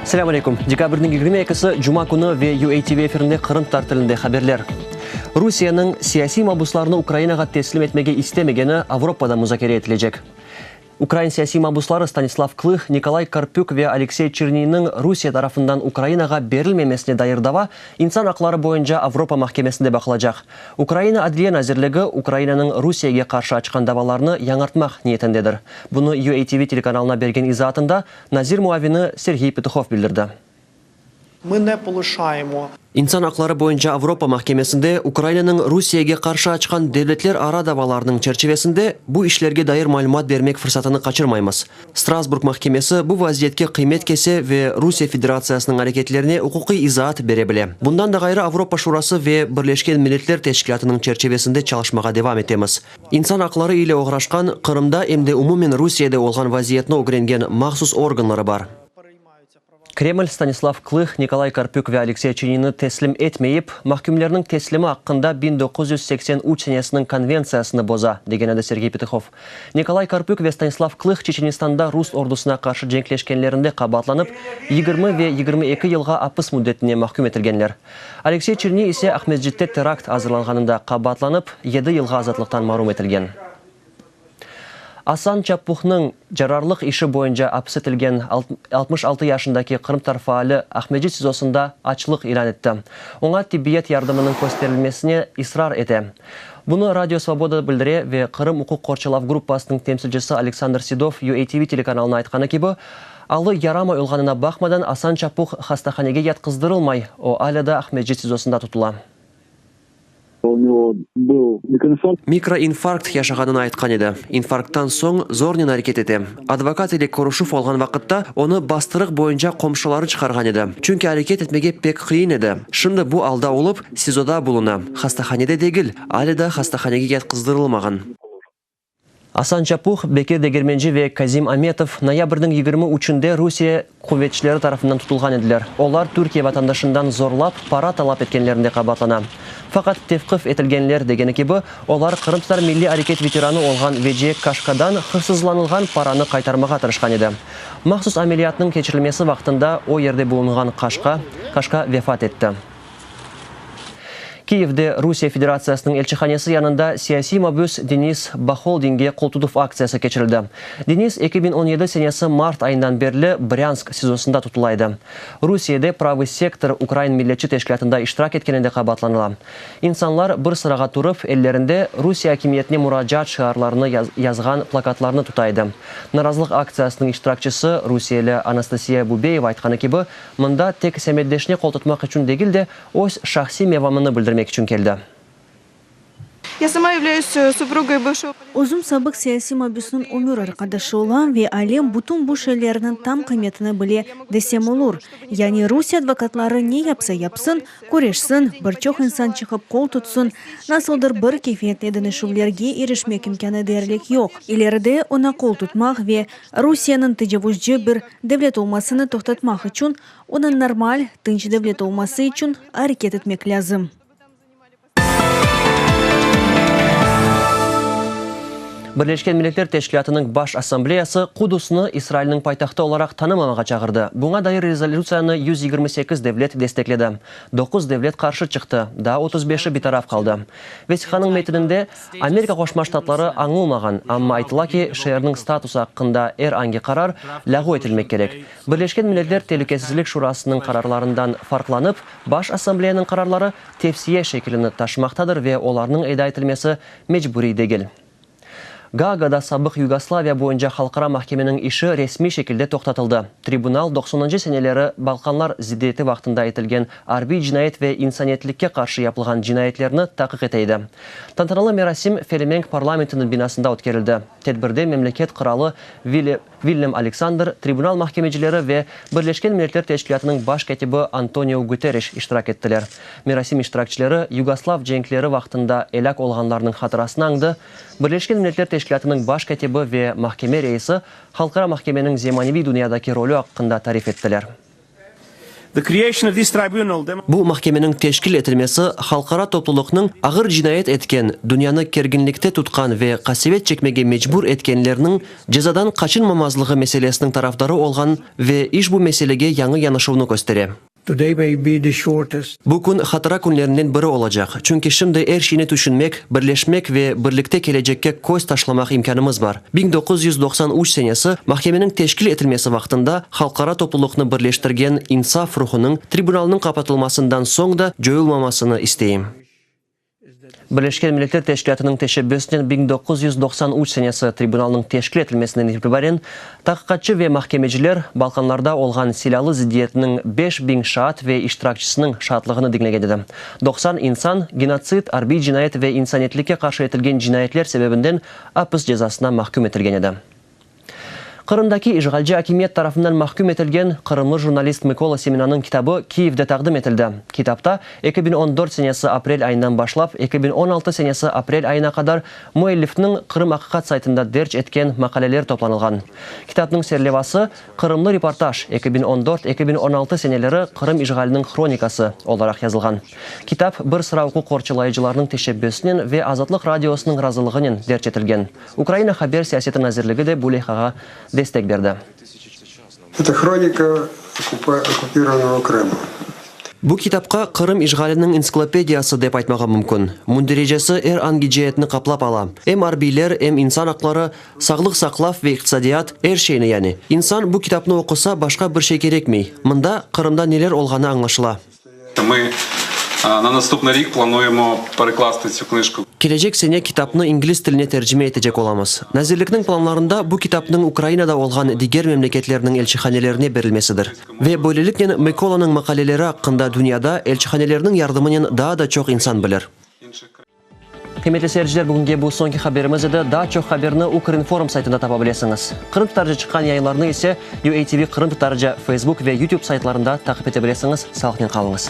Selâm aleyküm. Dekabrniñ 22-si, cuma künü ve UATV efirinde qırımtatar tilinde haberler. Rusiyeniñ siyasiy mabuslarnı Ukrainağa teslim etmege istemegeni Avropada muzakere etilecek. Ukrain siyasiy mabusları Stanislav Klıh, Nikolay Karpük ve Aleksey Çirniyniñ Rusiye tarafından Ukrainağa berilmemesine dair dava İnsan aqları boyunca Avropa mahkemesinde baqılacaq. Ukraina Adliye nazirligi Ukrainanıñ Rusiyege qarşı açqan davalarnı yañartmaq niyetindedir. Bunı UATV telekanalına bergen izaatında nazir muavini Serğiy Petuhov bildirdi. Mı ne polışayemo. İnsan aqları boyunca Avropa mahkemesinde Ukrainanıñ Rusiyege qarşı açqan devletlerara davalarınıñ çerçivesinde bu işlerge dair malümat bermek fırsatını qaçırmaymız. Strasburg mahkemesi bu vaziyetke qıymet kese ve Rusiye Federatsiyasınıñ areketlerine uquqiy izaat bere bile. Bundan da ğayrı Avropa Şurası ve Birleşken Milletler Teşkilâtınıñ çerçivesinde çalışmağa devam etemiz. İnsan aqları ile oğraşqan, Qırımda em de umumen Rusiyede olğan vaziyetni ögrengen mahsus organları bar. Kreml Stanislav Klıh, Nikolay Karpük ve Aleksey Çinini teslim etmeyip, mahkümlerniñ teslimi aqqında 1983 senesiniñ konventsiyasını boza, degen edi Sergey Petuhov. Nikolay Karpük ve Stanislav Klıh Çeçenistanda rus ordusına qarşı cenkleşkenlerinde qabaatlanıp, 20 ve 22 yılğa apis müddetine mahküm etilgenler. Aleksey Çirniy ise Aqmescitte terakt azırlanğanında qabaatlanıp, yedi yılğa azatlıqtan marum etilgen. Asan Çapuhnıñ cararlıq işi boyunca apis etilgen 66 yaşındaki qırımtatar faali Aqmescit SİZOsında açlıq ilân etti. Oña tibbiyet yardımınıñ kösterilmesine israr ete. Bunı Radio Svoboda bildire ve Qırım uquq qorçalav gruppasınıñ temsilcisi Aleksandr Sedov UATV telekanalına aytqanı kibi, alı yaramay olğanına baqmadan Asan Çapuh hastahanege yatqızdırılmay, o alâ da Aqmescit SİZOsında tutula. Mikroinfarkt yaşağanını aytqan edi. İnfarkttan soñ zornen areket ete. Advokat ile körüşüv olğan vaqıtta onı bastırıq boyunca qomşuları çıqarğan edi, çünki areket etmege pek qıyın edi. Şimdi bu alda olıp, SİZOda buluna, hastahanede degil, alâ da hastahanege yatqızdırılmağan. Asan Çapuh, Bekir Degermenci ve Kazim Ametov noyabrniñ 23-nde Rusiye quvetçileri tarafından tutulğan ediler. Olar Türkiye vatandaşından zorlap para talap etkenlerinde qabaatlana. Faqat tevqif etilgenler degeni kibi, olar qırımtatar milliy areket veteranı olğan Veciye Kaşkadan hırsızlanılğan paranı qaytarmağa tırışqan edi. Mahsus ameliyatnıñ keçirilmesi vaqtında o yerde bulunğan Kaşka Kaşka vefat etti. Kiyevde Rusiye Federatsiyasınıñ elçihanesi yanında siyasiy mabüs Denis Baholdinge qoltutuv aktsiyası keçirildi. Denis 2017 senesi mart ayından berli Brânsk SİZOsında tutula edi. Rusiyede Pravıy sektor ukrain milletçi teşkilâtında iştirak etkeninde qabaatlanıla. İnsanlar bir sırağa turıp, ellerinde Rusiye akimiyetine muracaat şiarlarını yazğan plakatlarnı tuta edi. Narazılıq aktsiyasınıñ iştirakçisi, rusiyeli Anastasiya Bubeyeva aytqanı kibi, Mında tek semetdeşine qoltutmaq içün degil de, öz şahsiy mevamını bildirmek içün keldi. Ya sama yavlâyus suprugoy bıvşego. Özüm sabıq siyasiy mabüsniñ ömür arqadaşı olam ve alem bütün bu şeylerniñ tam qıymetini bile, desem olur. Yani Rusiye advokatları ne yapsa yapsın, küreşsin, bir çoq insan çıqıp qol tutsın, nasıldır bir keyfiyetli deñişüvlerge irişmek imkânı deyerlik yoq. İleride oña qol tutmaq ve Rusiyeniñ tecavuzcı bir devlet olmasını toqtatmaq içün, onıñ normal, tınç devlet olması içün areket etmek lâzim. Birleşken Milletler Teşkilâtınıñ Baş Assambleyası Qudusnı İsrailniñ paytahtı olaraq tanımamağa çağırdı. Buña dair rezolütsiyanı 128 devlet destekledi. Doquz devlet qarşı çıqtı, daa 35-i bitaraf qaldı. Vesiqanıñ metininde Amerika Qoşma Ştatları añılmağan, amma aytıla ki, şeerniñ statusı aqqında er angi qarar lâğu etilmek kerek. Birleşken Milletler Telükesizlik Şurasınıñ qararlarından farqlanıp, Baş Assambleyanıñ qararları tevsiye şekilini taşımaqtadır ve olarnıñ eda etilmesi mecburiy degil. Gaagada sabıq Yugoslaviya boyunca halqara mahkemeniñ işi resmiy şekilde toqtatıldı. Tribunal doqsanıncı seneleri Balkanlar ziddiyeti vaqtında etilgen arbiy cinayet ve insaniyetlikke qarşı yapılğan cinayetlerni taqiq ete edi. Tantanalı merasim Felemenk parlamentiniñ binasında ötkerildi. Tedbirde memleket qıralı Villem-Aleksandr, tribunal mahkemecileri ve Birleşken Milletler Teşkilâtınıñ baş kâtibi Antonio Guterres iştirak ettiler. Merasim iştirakçileri yugoslav cenkleri vaqtında elâk olğanlarnıñ hatırasını añdı, Birleşken Milletler Teşkilâtınıñ baş kâtibi ve mahkeme reisi Halqara mahkemeniñ zemaneviy dünyadaki rolü aqqında tarif ettiler. The creation of this tribunal Bu mahkemeniñ teşkil etilmesi halqara toplulıqnıñ ağır cinayet etken, dünyanı kerginlikte tutqan ve qasevet çekmege mecbur etkenlerniñ cezadan qaçınmamazlığı meselesiniñ tarafdarı olğan ve işbu meselege yañı yanaşuvnı köstere. Today may be the shortest. Bu kün hatıra künlerinden biri olacaq, çünki şimdi er şeyni tüşünmek, birleşmek ve birlikte kelecekke köz taşlamaq imkânımız bar. 1993 senesi mahkemeniñ teşkil etilmesi vaqtında halqara toplulıqnı birleştirgen insaf ruhunıñ tribunalnıñ qapatılmasından soñ da coyulmamasını isteyim. Birleşken Milletler Teşkilâtınıñ teşebbüsinen 1993 senesi tribunalnıñ teşkil etilmesinden itibaren taqiqatçı ve mahkemeciler Balkanlarda olğan silâlı zıddiyetniñ 5000 şaat ve iştirakçisiniñ şaatlığını diñlegen edi. 90 insan genotsid, arbiy cinayet ve insaniyetlikke qarşı etilgen cinayetler sebebinden apis cezasına mahküm etilgen edi. Qırımdaki işğalci akimiyet tarafından mahküm etilgen qırımlı jurnalist Mıkola Semenanıñ kitabı Kiyevde taqdim etildi. Kitapta 2014 senesi aprel ayından başlap 2016 senesi aprel ayına qadar müellifniñ Qırım. Aqiqat saytında derc etken maqaleler toplanılğan. Kitapnıñ serlevası Qırımlı reportaj, 2014, 2016 seneleri Qırım işğaliniñ hronikası olaraq yazılğan. Kitap bir sıra uquq qorçalayıcılarnıñ teşebbüsinen ve Azatlıq Radiosınıñ razılığınen derc etilgen. Ukraina haber siyaseti nazirligi de bu leyhağa destek berdi. Это хроника оккупированного Крыма. Bu kitapqa Qırım işğaliniñ entsiklopediyası dep aytmağa mümkün. Mündericesi er angi ceetni qaplap ala, em arbiyler, em insan aqları, sağlıq saqlav ve iqtisadiyat, er şeyni yani. İnsan bu kitapnı oqusa, başqa bir şey kerekmey. Mında Qırımda neler olğanı añlaşıla. Mı na nastupnıy rik planuyemo pereklastı tsü knıjku. Kelecek sene kitapnı ingliz tiline tercime etecek olamız. Nazirlikniñ planlarında bu kitapnıñ Ukrainada olğan diger memleketlerniñ elçihanelerine berilmesidir. Ve böyleliknen Mıkolanıñ maqaleleri aqqında dünyada elçihanelerniñ yardımınen daa da çoq insan bilir. Qıymetli seyirciler, bugünge bu soñki haberimiz edi. Daa çoq haberni Ukrinform saytında tapa bilesiñiz. Qırımtatarca çıqqan yayınlarnı ise UATV Qırımtatarca Facebook ve YouTube saytlarında taqip ete bilesiñiz. Sağlıqnen qalıñız.